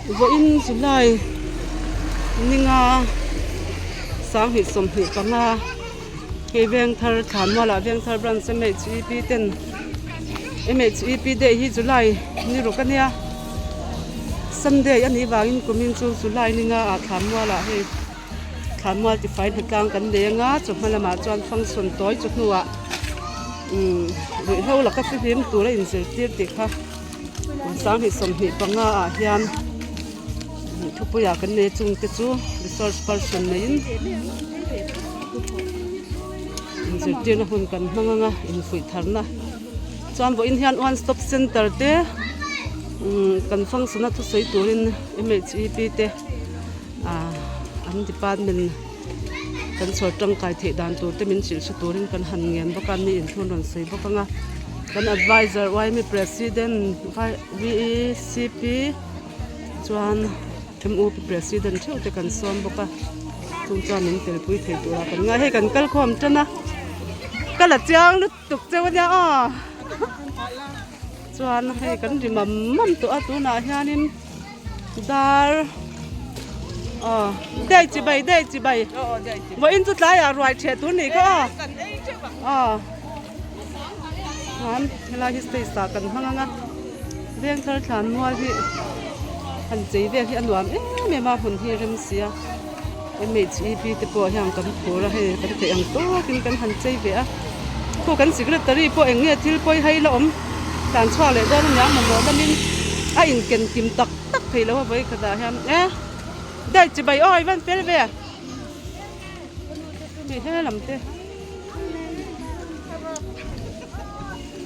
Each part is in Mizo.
Vawiin July ninga sanghnih 25 hei Vengthar Thlanmualah Vengthar Branch M_H_E_P ten M_H_E_P day hi July ni ruk a nia Sunday a nih vangin kumin chu July ninga ah Thlanmualah hei Thlanmual tifai hnatlang kan nei anga chawhma lamah chuan function tawi chu hnuah umm ruihhlo laka fihlim tur a inzirtir tih kha. Kum 2025 ah hian thupuiah kan nei a chungte chu resource person neiin inzirtirna hun kan hmang ang a infuih tharna chuan vawiin hian one stop center te umm kan function a thusawi turin M_H_E_P te ah an department kan chhawr tangkai theih dan tur te min hrilh hre turin kan han ngen bawk a mi inthlun rawn sawi bawk ang a kan advisor yma president V_E_C_P chuan M_U_P president theuh te kan sawm bawk a chung chuan min telpui thei turah kan ngai hei kan kal khawm tan a ka la chiang lutuk cheu ania aw chuan hei kan ri mam mam tawh a tunah hianin. Dar aw dei chi bai dei chi bai vawiin chu tlaiah ruai ṭheh tur nih kha aw aw chuan helai hi stage ah kan hmang ang a vengthar thlan mual hi han chei vel hi a nuam em em a hmun hi a rem si a M_H_E_P te pawh hian kan phur a hei kan theih ang tawkin kan han chei ve a khu kan secretary pawh eng nge thil pawi hai la awm tlan chhuak leh dawn aniang mamawh lamin a inken kim tak tak thei lo a vawi khatah hian e dai chibai aw i van fel ve tih he lam te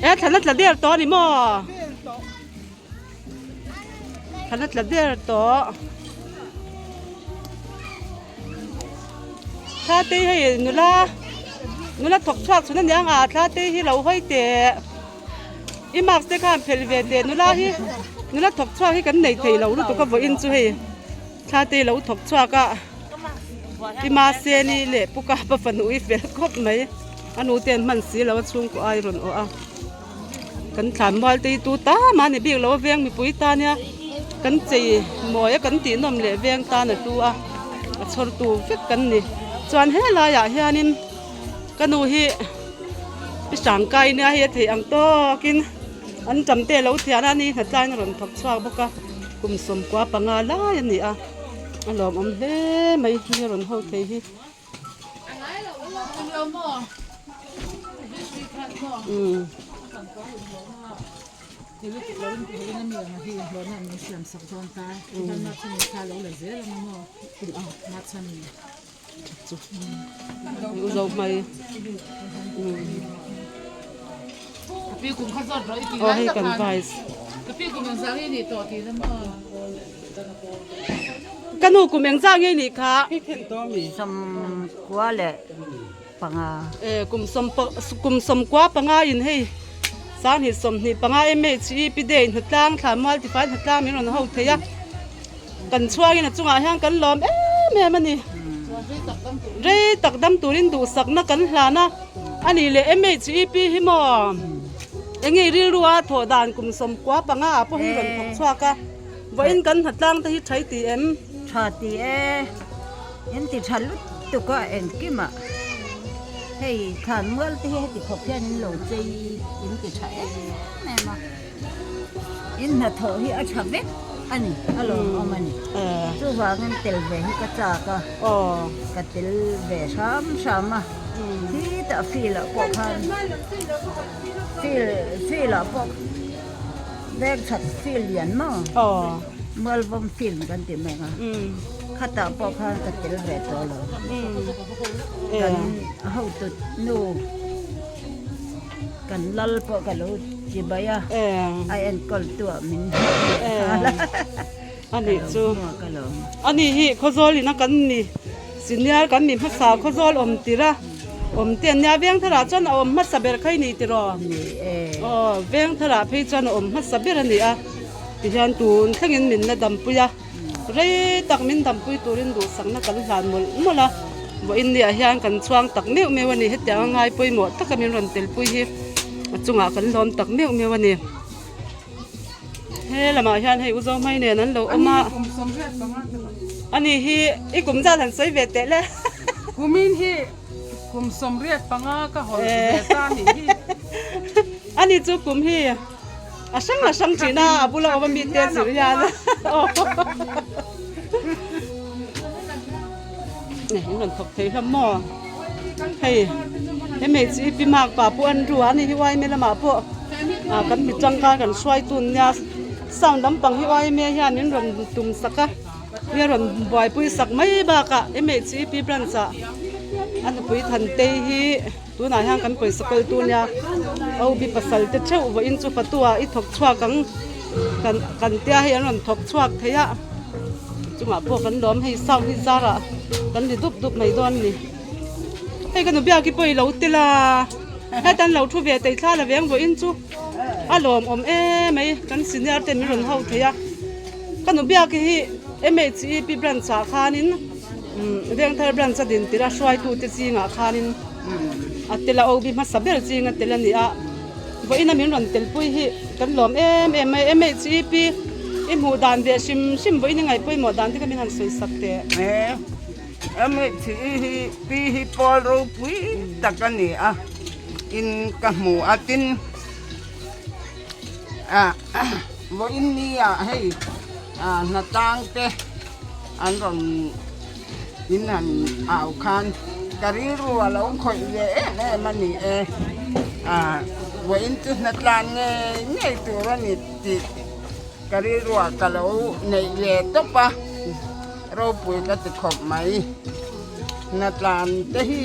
e thlan a tla der tawh a ni maw. Thlan a tla der tawh. Thla te hi hei nula nula thawk chhuak chhun a niang a thla te hi lo hawi teh i mask te khan phelh ve teh nula hi nula thawk chhuak hi kan nei thei lo lutuk a vawiin chu hei thla te hi lo thawk chhuak a i mask sen i leh pu kapa fanu i fel khawp mai a nu te an hman si lo a chhungkaw ai rawn awh a. Kan thlan mual te hi tu ta mah ni bik lo a veng mipui ta nia kan chei mawi a kan tih nawm leh veng tan a hlu a a chhawr tu vek kan ni chuan helaiah hianin ka nu hi pi hrangkai nia hei a theih ang tawkin an tam te lo thian a ni hnatlaiin a rawn thawk chhuak bawk a kum 15 lai a ni a a lawmawm hle mai hi a rawn ho thei hi. Aw hei kan vice Ka nu kum engzah nge nih kha? Sawmkua leh panga. E kum sawm kum sawmkua panga in hei sanghnih 25 MHE pi day hnatlang thlanmual tifai hnatlang min rawn ho thei a kan chhuangin a chungah hian kan lawm em em a ni. Rei tak dam turin duhsakna kan hlan a a nih leh MHEP hi maw enge rilru a thawh dan kum 15 ah pawh hi rawn thawk chhuak a. Vawiin kan hnatlang te hi tha i ti em? Tha ti e, in ti tha lutuk a engkim ah hei thlan mual te hi heti khawp hian in lo chei in ti tha em em a, in hnathawh hi a tha vek a ni, a lawmawm a ni. Chuvangin tel ve hi ka chak a, ka tel ve hram hram a, khitah field ah pawh khan field field ah pawh. Bag that field lian maw? Aw. Mualvawm field kan ti mek a. Khatah pawh khan ka tel ve tawh lo. Kan hotu nu kan lal pawh ka lo ti bai a. A enkawl tu ah min hmuh leh nghal a. A nih chu. A nih hi Khawzawl ina kan ni senior kan mi hmasa Khawzawl awm tir a awm te an nia veng tharah chuan a awm hmasa ber kha i ni tiraw? Ni e. Aw veng tharah phei chuan a awm hmasa ber a ni a tihian tun thlengin min la dampui a rei tak min dampui turin duhsakna kan hlan mawlh mawlh a vawiin ni ah hian kan chhuang tak meuh meuh a ni hetiang a ngai pawimawh taka min rawn telpui hi a chungah kan hlawm tak meuh meuh a ni. He lamah hian hei u Zohmai nen an lo awm a. Ani hi i kum zat han sawi ve teh le. Kumin hi kum 85 ka hawl ve ta a nih hi. Ani chu kum hi a hrang a hrang thin a, a bula awm a mite zir hian. In rawn thawk thei hlawm maw? Hei he hmeichhe hi pi mak pa pawh an ru a, ani hi uaime lamah pawh ah kan mi tangkai kan hruai tun nia sound lampang hi uaime hian min rawn tum sak a mi a rawn buaipui sak mai bakah he hmeichhe hi pi branch ah a nupui Thantei hi tunah hian kan pawisa kawl tu nia OB pasal te theuh vawiin chu fatu ah i thawk chhuak ang kan kan tia hei an rawn thawk chhuak thei a chungah pawh kan lawm hei sound hi zarah kan ri dup dup mai dawn a ni hei ka nu biak hi pawh i lo tel a heta an lo thu ve tei thla la veng vawiin chu a lawmawm em mai kan senior te min rawn ho thei a ka nu biak hi M_H_E_P branch ah khanin Vengthar branch a din tirh a hruaitute zingah khanin a tel a OB hmasa ber zinga tel a ni a, vawiin a min rawn telpui hi kan lawm em em mai. MHEP i hmuh dan ve hrim hrim vawiin i ngaih pawimawh dan te kha min han sawi sak teh. MHE hi pi hi pawl ropui tak a ni a, in ka hmu a tin vawiin ni ah hei hnatlang te an rawn in han au khan ka rilru a lo khawih ve em em a ni e ah vawiin chu hnatlan ngei ngei tur a ni tih ka rilruah ka lo neih ve tawp a ropui ka ti khawp mai hnatlan te hi.